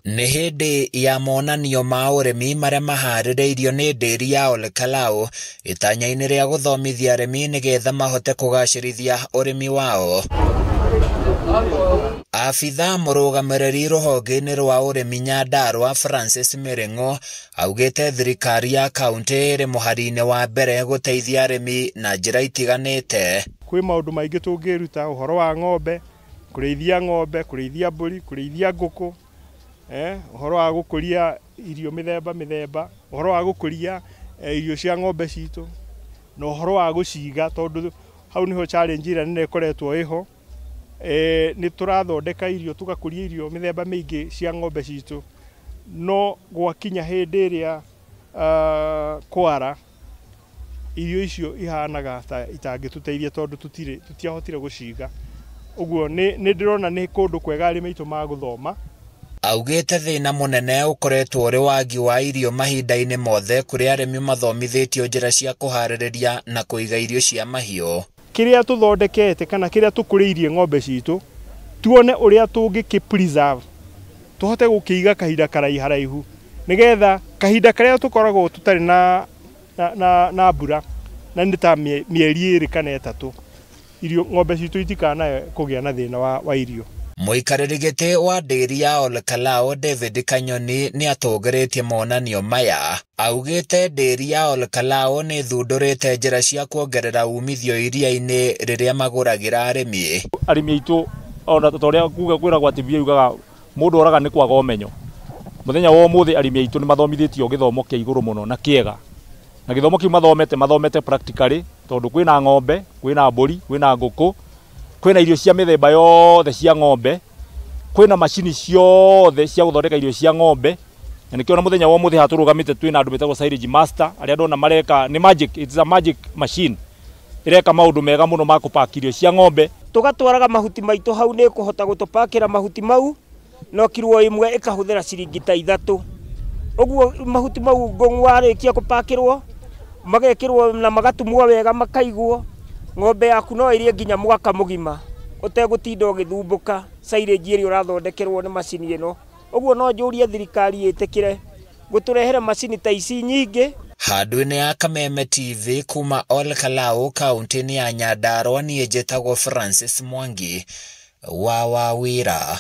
Nĩ hĩndĩ ya monanio ma ũrĩmi marĩa maharĩrĩirio nĩ ndĩri ya Olkalau itanya-inĩ rĩa gũthomithia arĩmi nĩgetha mahote kũgacĩrithia ũrĩmi wao. Abitha mũrũgamĩrĩri rũhonge-inĩ rwa ũrĩmi Nyandarua Francis Mĩrĩng'o augĩte thirikari ya kaunti ĩrĩ mũhari-inĩ wa mbere gũteithia arĩmi na njĩra itiganĩte. Kwĩ maũndũ maingĩ tũngĩruta ũhoro wa ng'ombe, kũrĩithia ng'ombe, kũrĩithia mbũri, kũrĩithia ngũkũ, ũhoro wa gũkũria irio mĩthemba mĩthemba, ũhoro wa gũkũria irio cia ng'ombe citũ, na ũhoro wa gũciga tondũ hau nĩho challenge ĩrĩa nene ĩkoretwo ĩho. Nĩ tũrathondeka irio tũgakũria irio mĩthemba mĩingĩ cia ng'ombe citũ, no gwakinya hĩndĩ ĩrĩa kwara irio icio ihanaga ta itangĩtũteithia tondũ tũtiahotire gũciga. Ũguo nĩ ndĩrona nĩ kũndũ kwega arĩmi aitũ magũthoma. Augĩte thĩna mũnene ũkoretwo ũrĩ wagi wa irio mahinda-inĩ mothe kũrĩa arĩmi mathomithĩtio njĩra cia kũharĩrĩria na kũiga irio cia mahiũ. Kĩrĩa tũthondekete kana kĩrĩa tũkũrĩirie ng'ombe citũ tuone ũrĩa tũngĩkĩ preserve tũhote gũkĩiga kahinda karaiharaihu nĩgetha kahinda karĩa tũkoragwo tũtarĩ na mbura na nĩ ta mĩeri 2 kana 3 irio ng'ombe citũ itikanae kũgĩa na thĩna wa irio. Mũikarĩri gĩtĩ wa ndĩri ya Olkalau David Kanyoni nĩ atũgĩrĩtie monanio maya. Augĩte ndĩri ya Olkalau nĩ ĩthundũrĩte njĩra cia kuongerera umithio iria-inĩ rĩrĩa magũragĩra arĩmi. Arĩmi aitũ ona ta ũrĩa kuga kwĩragwo atĩ mbia yugaga mũndũ oraga nĩ kwaga ũmenyo. Mũthenya wa ũmũthĩ arĩmi aitũ nĩ mathomithĩtio gĩthomo kĩa igũrũ mũno na kĩega. Na gĩthomo kĩu mathomete practically tondũ kwĩna ng'ombe, kwĩna mbũri, kwĩna ngũkũ, kwĩna irio cia mĩthemba yothe cia ng'ombe, kwĩna macini ciothe cia gũthondeka irio cia ng'ombe. Na nĩkĩo na mũthenya wa ũmũthĩ haha tũrũgamĩte twĩna andũ metagwo silage master arĩa ndona mareka nĩ magic, it's a magic machine ĩreka maũndũ mega mũno ma kũpaki irio cia ng'ombe. Tũgatwaraga mahuti maitũ hau nĩ kũhota gũtũpakĩra mahuti mau no kiro ĩmwe ĩkahũthĩra ciringi ta 3. Ũguo mahuti mau ngũng'ũ warĩkia kũpakĩrwo magekĩrwo na magatumwo wega makaigwo, ng'ombe yaku no ĩrĩe nginya mwaka mũgima ũtegũtinda ũgĩthumbũka silage ĩrĩa ũrathondekerwo nĩ macini ĩno. Ũguo no njũrie thirikari ĩtĩkĩre gũtũrehere macini ta ici nyingĩ. Handũ-inĩ ya Kameme TV kuma Olkalau kaunti-inĩ ya Nyandarua, niĩ njĩtagwo Francis Mwangi wa Wawĩra.